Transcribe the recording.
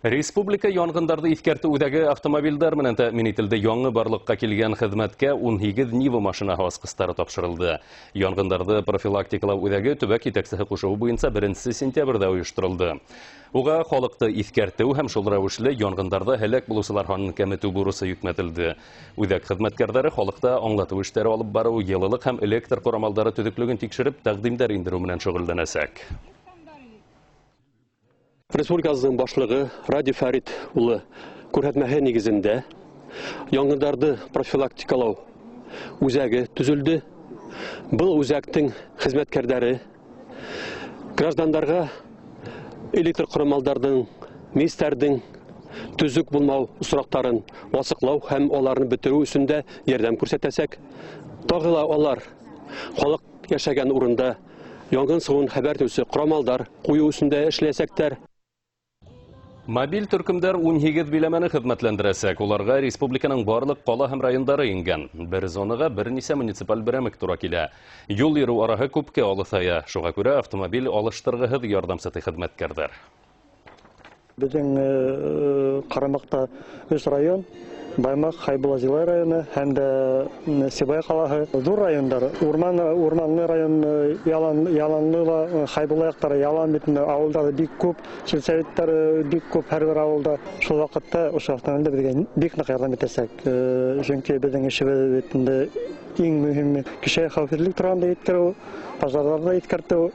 Республика янғындарҙы иҫкәртеү үҙәге автомобилдәр менән тәьмин ителде. Яңы барлыҡҡа килгән хеҙмәткә 18 Нива машинаһы асҡыстары тапшырылды. Янғындарҙы профилактикалау үҙәге төбәк етәксеһе ҡушыуы буйынса 1 сентябрҙә ойошторолдо. Уға халыҡты иҫкәртеү һәм шул рәүешле янғындарҙа һәләк булыусылар һанын кәметеү бурысы йөкмәтелде. Үҙәк хеҙмәткәрҙәре халыҡта аңлатыу эштәре алып барыу, йылылыҡ һәм электр ҡорамалдары төҙөклөгөн тикшереп, тәҡдимдәр индереү менән шөғөлләнәсәк. Республикабыҙҙың башлығы Радий Фәрит улы күрһәтмәһе нигеҙендә янғындарҙы профилактикалау үҙәге төҙөлдө. Был үҙәктең хеҙмәткәрҙәре граждандарға электр ҡорамалдарҙың, мейестәрҙең төҙөк булмау осраҡтарын асыҡлау һәм уларны бөтөрөү өсөн дә ярҙам күрһәтәсәк. Тағы ла улар халыҡ йәшәгән урында янғын сығыуын хәбәр итеүсе ҡорамалдар ҡуйыу өсөн дә эшләйәсәктәр. Мобиль төркөмдәр 18 биләмәне хеҙмәтләндерәсәк. Уларға республиканың барлыҡ ҡала һәм райондары ингән. Бер зонаға бер нисә муниципаль берәмек тура килә. Юл йөрөү араһы күпкә алыҫая. Шуға күрә автомобиль алыштырғыһыҙ ярҙамсы хеҙмәткәрҙәр. Беҙҙең ҡарамаҡта 3 район: Баймаҡ, Хәйбулла Зилай районы һәм дә Сибай ҡалаһы. Ҙур райондар, урманлы район, яланлы ла, Хәйбулла яҡтары ялан бит инде, ауылдар бик күп, сельсоветтар бик күп һәр бер ауылда. Шул ваҡытта ошо автомобилдәр беҙгә бик ныҡ ярҙам итәсәк. Сөнки беҙҙең эшебеҙ бит инде иң мөһиме кеше хәүефһеҙлек тураһында еткереү, пожарҙарҙы иҫкәртеү.